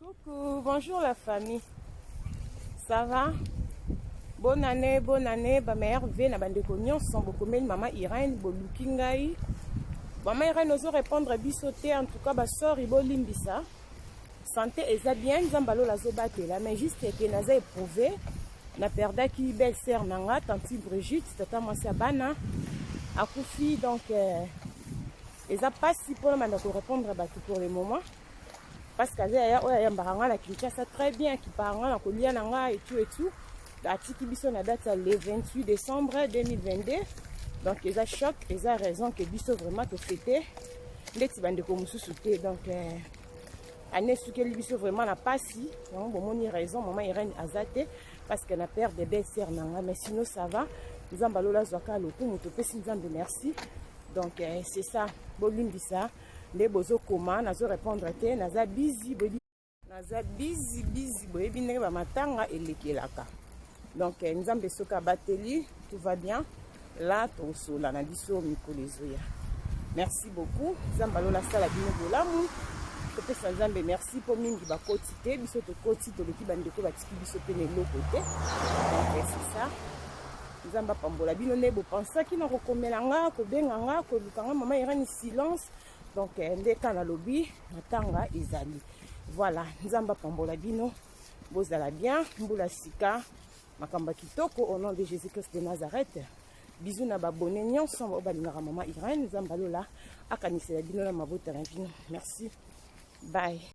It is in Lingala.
Coucou, bonjour la famille. Ça va? Bonne année, bonne année, ba meilleurs vœux na bandeko nyonso bokomeli mama Irène boluki ngai. Mama Irène ozo répondre biso te, en tout cas ba sorry bolimbisa. Santé eza bien, Nzambe alola azobatela, mais juste que naza éprouvé. Na perdaki belle sœur na nga, tante Brigitte, tata mwasi ya bana akufi, donc eza pasi mpona banda korépondre bato pour le moment. Parce que aza yaya oyo ayambaka nga na Kinshasa très bien, akipaka nga na kolia na nga et tout et tout. Atiki biso na date ya le 28 décembre 2022, donc eza choc, eza raison que biso vraiment tofete ndeti bandeko mosusu te. Donc année esukeli biso vraiment na pasi yango. Bomoni raison mama Irène aza te, parce que na perdre belle sœur na nga, mais sinon ça va. Nzambe alola azwaka lokumu, topesi Nzambe merci. Donc c'est ça, bolimbisa nde bozokoma nazorépondre te, naza busy, boyebi, naza busy busy, boyebi ndenge bamatanga elekelaka. Donc Nzambe soki abateli, tout va bien là, tokosola na biso mikolo ezoya. Merci beaucoup, Nzambe alola asala bino bolamu. Topesa Nzambe merci mpo mingi bakoti te, biso tokoti, toleki bandeko batiki biso mpe na eloko te. Donc c'est ça, Nzambe apambola bino nde bopansaki na kokomela nga, kobenga nga, koluka nga. Mama Irani silence, donc nde ka nalobi matanga ezali. Voilà, Nzambe apambola bino, bozala bien, mbula sika, makambo ya kitoko au nom de Jésus Christ de Nazareth. Bisous na babone nyonso oyo balingaka mama Irene. Nzambe alola akanisela bino na mabota na bino. Merci, bye.